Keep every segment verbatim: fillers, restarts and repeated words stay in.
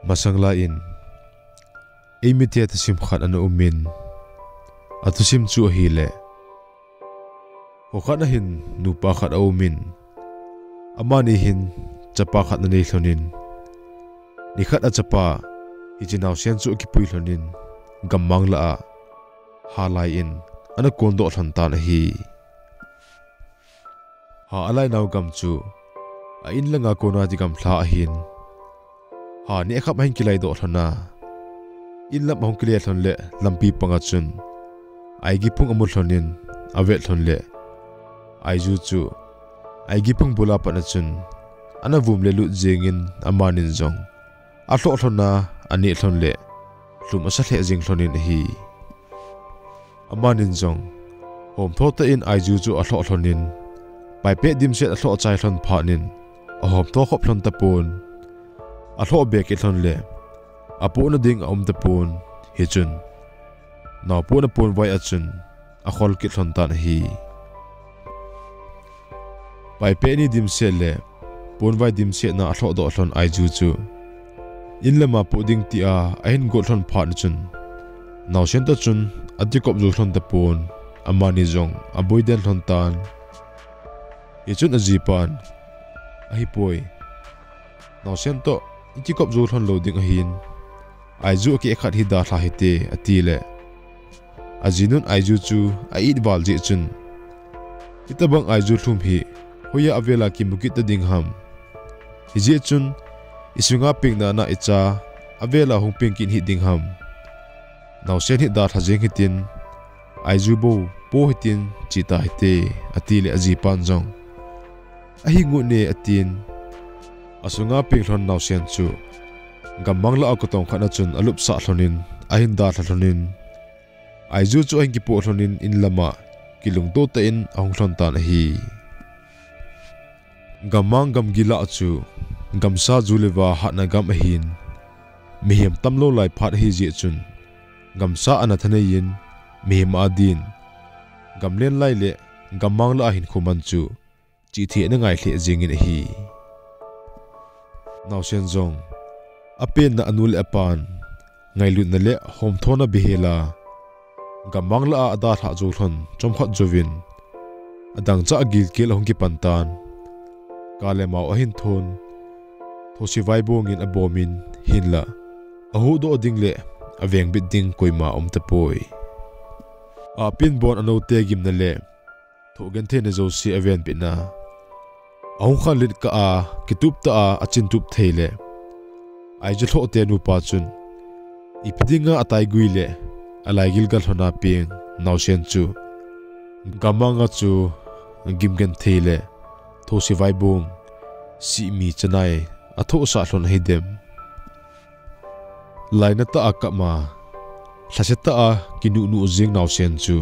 Masang lai in, eimite thusim khat ana um in, athusim chu ahile, kho khat a hin nupa khat aum in, amani hin chapa khat ana nei lhon in, nikhat a chapa hiche naosen chu akipui lhon in, gammang lah a ha lai in ana kondoh lhon tan ahi. Ha alai nau gam chu a in langa kona ti gamla ahin, ha neh kham ahin kilaidoh lhon a, in lam ahung kile lhon le lampi panga chun Aiju phung amu lhon in, avet lhon le Aiju chu Aiju phung bula pat a chun ana vum le lut jeng in, amanin jong alhoh lhon a, aneh lhon le lhum asa lheh jeng lhon in ahi. Amanin jong homtho tah in Aiju chu alhoh lhon in, Paipeh dimset alhoh chai lhon phat in ahomtho khop lhon tapon, alhoh be kit lhon le apohna ding aum tapon, hichun naopohna ponvai a chun akhol kit lhon tan ahi. Paipeh ni dimset le ponvai dimset na alhohdoh lhon Aiju chu in lama poh ding tia ahin got lhon phat a chun, naosen toh chun akikop jou lhon tapon, amani jong aboi den lhon tan. Hichun ajipan, "Ahipoi, naosen toh ikikop jou lhon lou ding ahin, Aiju akeh khat hi dalha hite," atile, ajinun Aiju chu a-it val jeh chun, "Hitobang Aiju lhum hi hoiya avela kimu kit ta ding ham? Hijeh chun isunga peng nana icha avela hung peng kit hih ding ham? Naosen hi dalha jeng hitin, Aiju bou po hitin, che ta hite," atile ajipan jong, "Ahi ngut ne," atin, asunga peng lhon naosen chu gammang lah a kotong khat a chun alupsah lhon in, ahin dalha lhon in, Aiju chu ahin kipoh lhon in, in lama kilungto tah in ahung lhon tan ahi. Gammang gamgi lah chu gamsa ju le va hatna gam ahin, mihem tamlou lai phat ahi jeh chun, gamsa ana thanei in, mihem adin gamlen lai le gammang lah a hinkho man chu chihthei ana ngai lheh jeng in ahi. Naosen jong apenna anu le apan ngailutna le homthona bihela, gammang lah a adalhah jou lhon chomkhat jouvin, adangchah a gilkel ahung kipan tan. Kale mao ahin thon, thosevai bong in abom in, hinlah ahuhdoh ding le avengbit ding koima aum tapoi. Apin bon anote gimna le thoh gentheina jouse avenbitna, ahung khanlet kah a, kitup tah a achintup thei le Aiju lhoh te nupa chun ipi dinga ataigui le alaigil gal lhona peng naosen chu gammang a chu gim genthei le thosevai bong, sihmi chanai athohsah lhon ahidem? Lainatah a kap a, lhasetah a kinuhnuh jeng naosen chu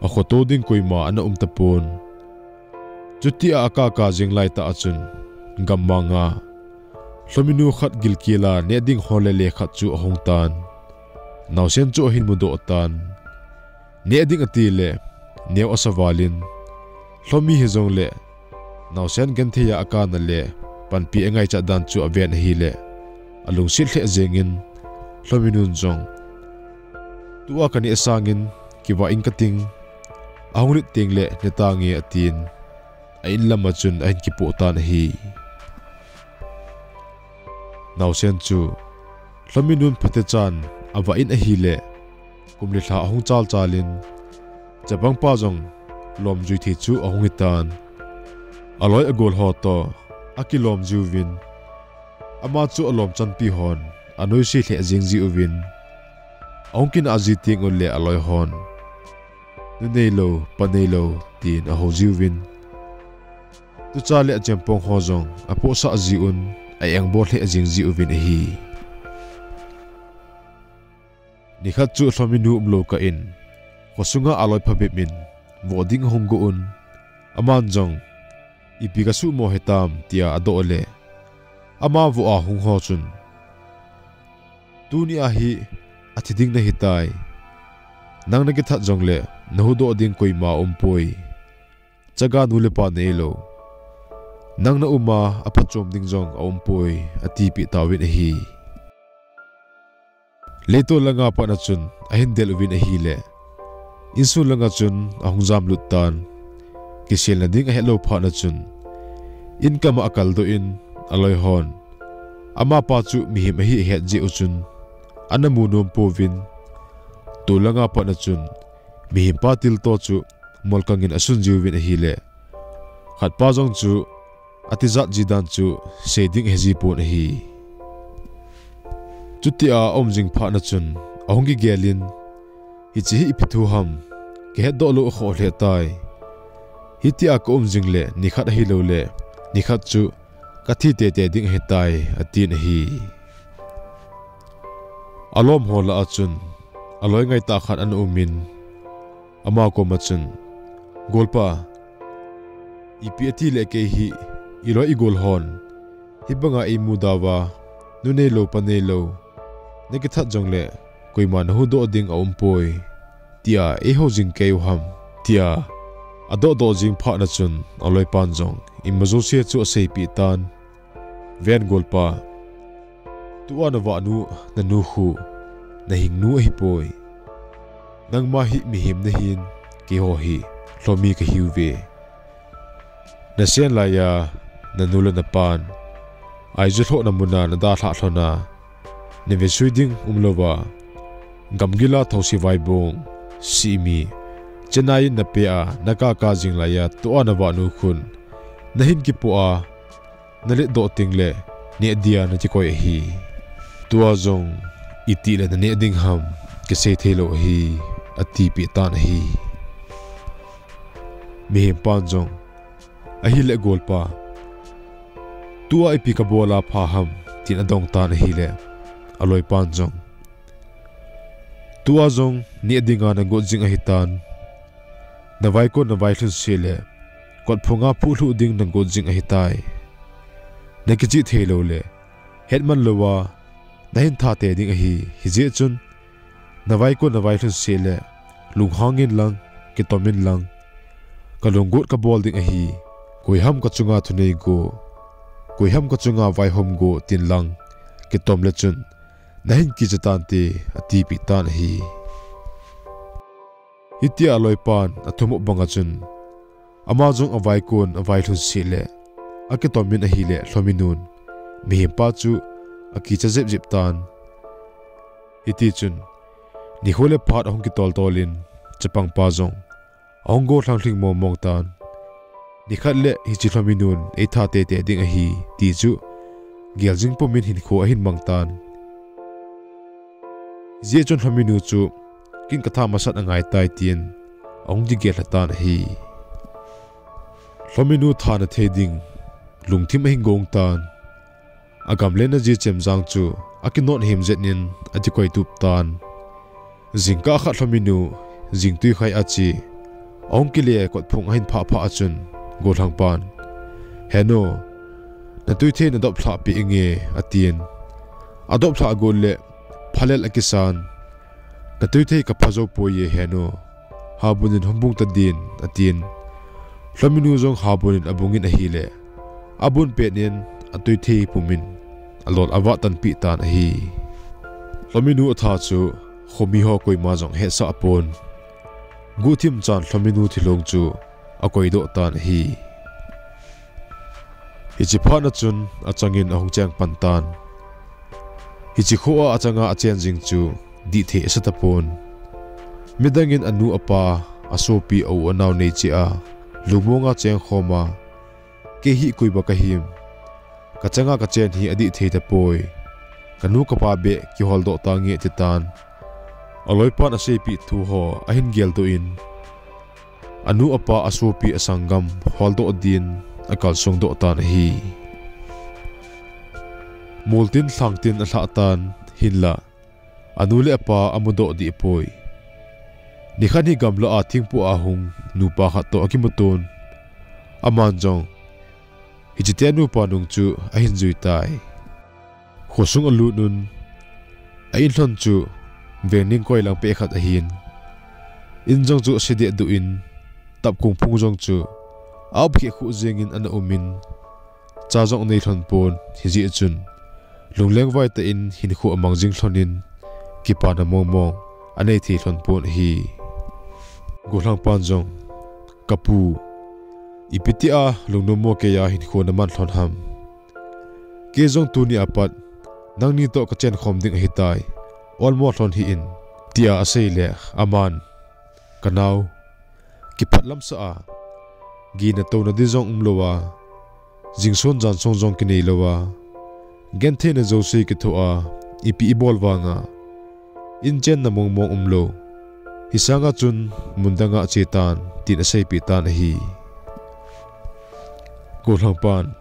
akhoto ding koima ana um tapon. Chutia akaka jeng laitah a chun, gammang a lhominu khat gilkel a neh ding hol le le khat chu ahung tan. Naosen chu ahin mudoh tan. Neh ding atile, neo asa val in, lhomi hijongle naosen genthei a akana le panpi angaichat dan chu aven ahile, alungset lheh jeng in, lhominun jong, "Tua kaneh sangin kivah in kating, ahung lit tengle ne tange," atin, a-in lama chun ahin kipoh tan ahi. Naosen chu lhominun phatechan avah in ahile, kum le lha ahung chalchal in, chapangpa jong lomjui thei chu ahung hitan. Aloi agol ho toh akilom jiuvin, ama chu alom chanpi hon anoise lheh jeng jiuvin, ahung kinah ji teng ule aloi hon, "Nu neilou, pa neilou," tin ahou jiuvin, tucha le achempong ho jong apohsah jiuvin, a-engbol lheh jeng jiuvin ahi. Nikhat chu lhominu umlou kah in, khosunga aloi phabep in voh ding ahung gon, aman jong, "Ipi kasuhmo hitam?" tia adoh le, ama voh a hung ho chun, "Tuni ahi, athi ding nahitai. Nang nakithat jongle nahuhdoh ding koima aumpoi. Chaga nu le pa neilou, nang na-um a aphatchom ding jong aumpoi," atipeh tauvin ahi. Leitol langa patna chun ahin del uvin ahile, insung langa chun ahung jamlut tan. Kiselna ding ahet lou phatna chun, in kama akaldoh in, aloi hon amapa chu mihem ahi ahet jeh u chun, ana mu nom pouvin, tol langa patna chun mihempa tilto chu molkang in asun jiuvin ahile, khatpa jong chu atijat ji dan chu sei ding ahe ji pon ahi. Chutia aum jing phatna chun ahung kigel in, hiche hi ipi thu ham, kihetdoh lou akhoh lheh tai. Hitia kaum jing le nikhat ahilou le nikhat chu kathi tete ding ahitai, atin ahi. Alom ho lah a chun aloi ngaitah khat ana um in, ama koma chun, Golpa, ipi ati le kei hi, iloi igol hon hibanga eimu dauva, nu neilou pa neilou, nakithat jongle koima nahuhdoh ding aumpoi, tia eihou jing kei u ham, tia adohdoh jing phatna chun aloipan jong ima jouse chu aseipeh tan. Ven golpa, tua navahnu, nanu khu nahingnu ahipoi. Nangma hi mihem nahin, keiho hi lhomi kahiuve. Nasen laiya nanu le napan Aizawl lhohna muna nadalhah lhona, navesui ding umlouva, gamgila thouse vaibong, sihmi, chenai in napea nakaka jing laiya tua navahnu khun nahin kipoh a, naletdoh tengle neh dia nakikoi ahi. Tua jong itih le naneh ding ham, kisei theilou ahi, atipeh tan ahi. Mihempan jong, ahile golpa, tua ipi kabol a pha ham, tin adong tan ahile, aloipan jong, tua jong neh dinga nagot jing ahitan. Navaikon navailhun seh le kotphunga phuhlhuh ding nagot jing ahitai. Nakichih theilou le hetman louva nahin thate ding ahi, hijeh chun navaikon navailhun seh le lunghang inlang, kitom inlang, kalunggot kabol ding ahi. Koiham kachunga thunei go, koiham kachunga vaihom go, tin lang kitom le chun nahin kicha tante, atipeh tan ahi. Hitia aloipan athumop banga chun, ama jong avaikon availhun seh le akitom in ahile lhominun mihempa chu akicha jepjep tan. Hitichun nikho le phat ahung kitoltol in, chapangpa jong ahung gollhang lhing mongmong tan. Nikhat le hiche lhominun eitha tete ding ahi, ti chu geljing pumin hinkho ahin mang tan. Hijeh chun lhominu chu, ken katha masat angaitai, tin ahung kigel lha tan ahi. Lhominu thana thei ding lungthim ahin gong tan. Agamlen aji Chemjang chu akinot himjet in akikoitup tan. Jingkah khat lhominu jingtui khai a che ahung kile kotphung ahin phah phah a chun, gollhangpan, Henu, natuithei nadoplhah peh inge, atin. Adoplhah got le phalel akisan, Natuithei kapha jou poi e henu, habun in hung bung tadin, atin. Lhominu jong habun in abung in ahile, abun pet in atuithei pumin alol avah tanpeh tan ahi. Lhominu atha chu khomiho koima jong ahetsah pon. Guhthim chan lhominu thilong chu akoidoh tan ahi. Hiche phatna chun achangin ahung cheng pan tan. Hiche kho a achanga achen jing chu dihthei asa tapon. Midangin anu apa, asopi, a-u anao neicheh a lungmonga chengkhom a, kei hi koiba kahim, kachanga kachen hi adihthei tapoi, kanu kapa beh kiholdoh tange, atitan. Aloipan aseipeh thuho ahin geldoh in, anu apa, asopi, asanggam holdoh din akalsongdoh tan ahi. Moltin lhangtin alhah tan, hinla anu le apa amudoh dehpoi. Nikhat hi gamlah a thingpoh a hung nupa khat toh akimuton. Aman jong hichete nupa nung chu ahin juitai. Khosung alut un, a-in lhon chu veng ningkoi lang peh khat ahin, in jong chu asedeh duh in, tapkung phung jong chu a-up khehkhuh jengin ana umin, cha jong anei lhon pon, hijeh chun lungleng vaitah in hinkho amang jing lhonin, kipana mongmong anei thei lhon pon ahi. Gollhangpan jong, "Kapu, ipi tia lungnom mo keiya hinkho naman lhon ham? Kei jong tuni apat nangni toh kachenkhom ding ahitai, olmo lhon hih in," tia asei le aman, "Kanao, kiphatlam sah a, gina touna ding jong umlou a, jingson jansong jong kinei lou a, gentheina jouse kithoh a, ipi ibol vanga inchenna mongmong umlou, hisanga chun mun danga che tan," tin aseipeh tan ahi. Gollhangpan,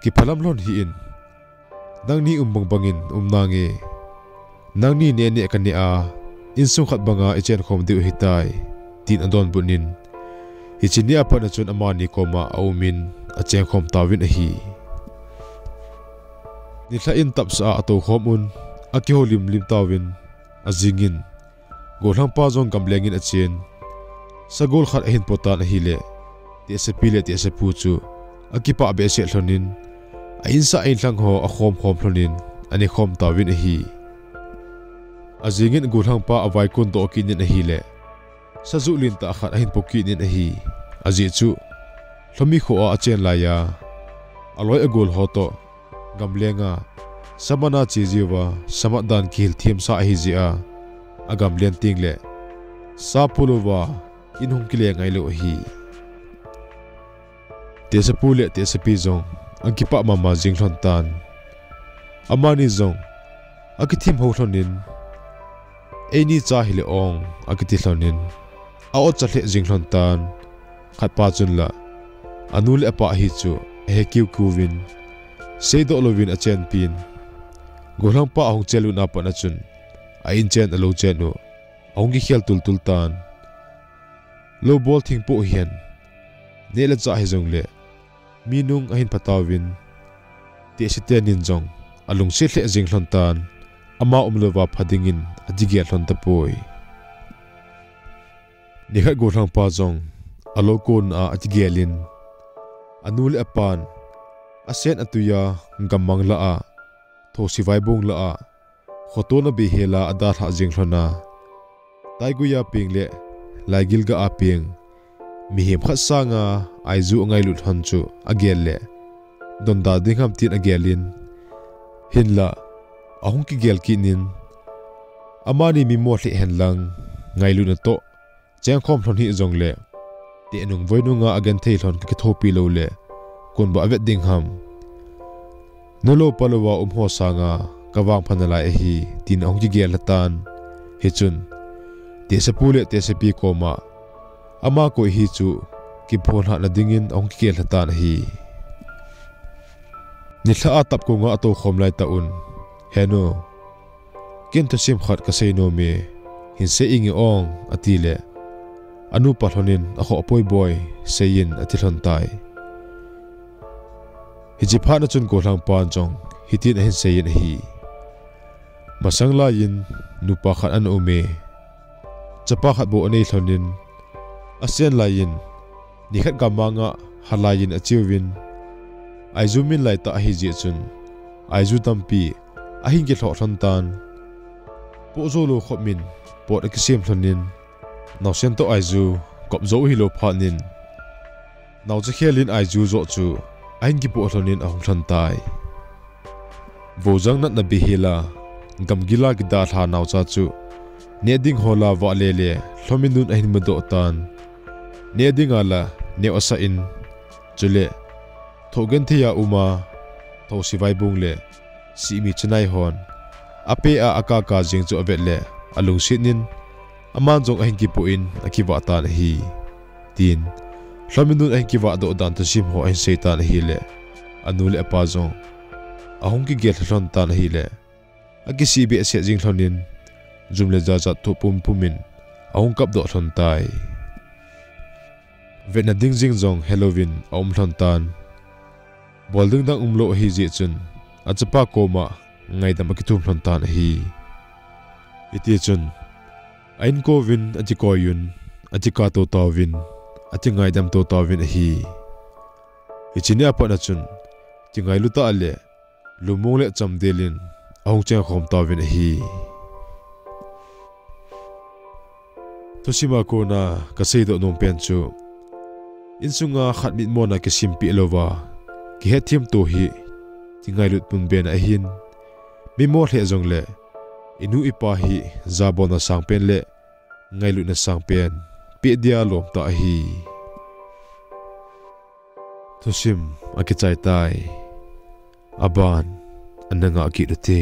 "Kiphalam lhon hih in, nangni um bangbangin um nange. Nangni neh neh kaneh a, insung khat banga ichenkhom diu ahitai," tin adonbut in, hiche nia pat a chun amani koma aumin achengkhom tauvin ahi. Nilhah in tapsah a atoukhom un, akihoulim lim tauvin, ajingin gollhangpa jong gamlengin achen, sagol khat ahin potan ahile, tehsepi le tehsepu chu akipah behseh lhonin, a insah inlhang ho akhomkhom lhonin anekhom tauvin ahi. Ajingin gollhangpa avaikon doh kitnin ahile, sajuh lentah khat ahin po kitnin ahi. Ajeh chu, Lhomi kho a achen laiya, aloi agol ho toh gamlenga samat a che jiuva, samat dan kihil themsa ahijeh a, agamlen tengle sa polouva in hung kile ngailou ahi. Tehsepu le tehsepi jong akipah mama jing lhon tan. Amani jong akithim hou lhonin, "Eini cha hile ong," akiti lhonin, a-otcha lheh jing lhon tan. Khatpa chun la, anu le apa hi chu ahe kiukiuvin, seidoh louvin achenpin, gollhangpa ahung che lutna pat a chun, a-inchen alou chen u ahung kikhel tultul tan. Lou bol thing poh hihen, neh le chah hijongle, mi nung ahin phatauvin, tehse tenin jong alungset lheh jing lhon tan, ama umlouva pha dingin akigel lhon tapoi. Nikhat gollhangpa jong alou konna a akigelin, anu le apan asen atuiya gammang lah a, thousi vaibong lah a, khotona beihela adalhah jing lhona, taiguiya peng le laigilga a peng mihem khat sanga aiju angailut lhon chu agel le, donda ding ham tin agelin, hinla ahung kigel kitnin, amani mimo lheh henlang, ngailutna toh chengkhom lhon hih jongle, tehnung voinunga agenthei lhon kakithopi loule, konbah avet ding ham? Nulou palouva umho sanga kavangpha nalai ahi, tin ahung kigel lhatan. Hichun, tehsepu le tehsepi koma ama koi hi chu kiphonlhahna dingin ahung kigel lhatan ahi. Nilhah a tapkonga atoukhom laitah un, "Henu, ken thusim khat kasei nome, hinsei inge ong," atile, anupa lhonin, "Akhoh poi boi, seiyin," ati lhontai. Hiche phatna chun gollhangpan jong hitin ahinseiyin ahi. Masang laiyin nupa khat ana ume. Chapa khat bou anei lhonin, asen laiyin, nikhat gammanga halaiyin acheuvin, aiju min laitah ahijeh chun, aiju tampi ahin kilhoh lhontan. Pohjoulou khop min pot akisem lhonin, naosen toh aiju kopjou hilou phatnin, naocha khelin aiju joh chu ahin kipoh lhonin ahung lhontai. Voujang natna beihela, gamgila kidalha naocha chu, neh ding hola vahle le Lhominun ahin mudoh tan. Neh dinga la neo asah in, chule thoh gentheiya uma, thousi vaibong le sihmi chanai hon apeh a akaka jeng chu avet le, alungsetnin, aman jong ahin kipoh in akivah tan ahi, tin Lhominun ahin kivahdoh dan thusim ho ahin seitan ahile, anu le apa jong ahung kigel lha lhontan ahile, akisih behseh jing lhonin, jum le jachat thoh pumpumin ahung kapdoh lhontai. Vetna ding jeng jong helouvin aum lhontan. Bol ding dang umlou ahijeh chun, achapa koma ngaidam akithum lhontan ahi. Hitichun, a-inkouvin akikoiyun, akikato tauvin, akingaidamto tauvin ahi. Hiche nia patna chun, kingailutah le lungmong le chamdelin ahung chengkhom tauvin ahi. Thusim a kona kasei doh nom pen chu, insunga khat mitmona kisimpeh louva kihethem to hi kingailut pumbe na ahin, mimo lheh jongle inu ipa hi jabolna sangpen le ngailutna sangpen peh dia lom tah ahi. Thusim akichai tai. Aban ana ngah kit ute.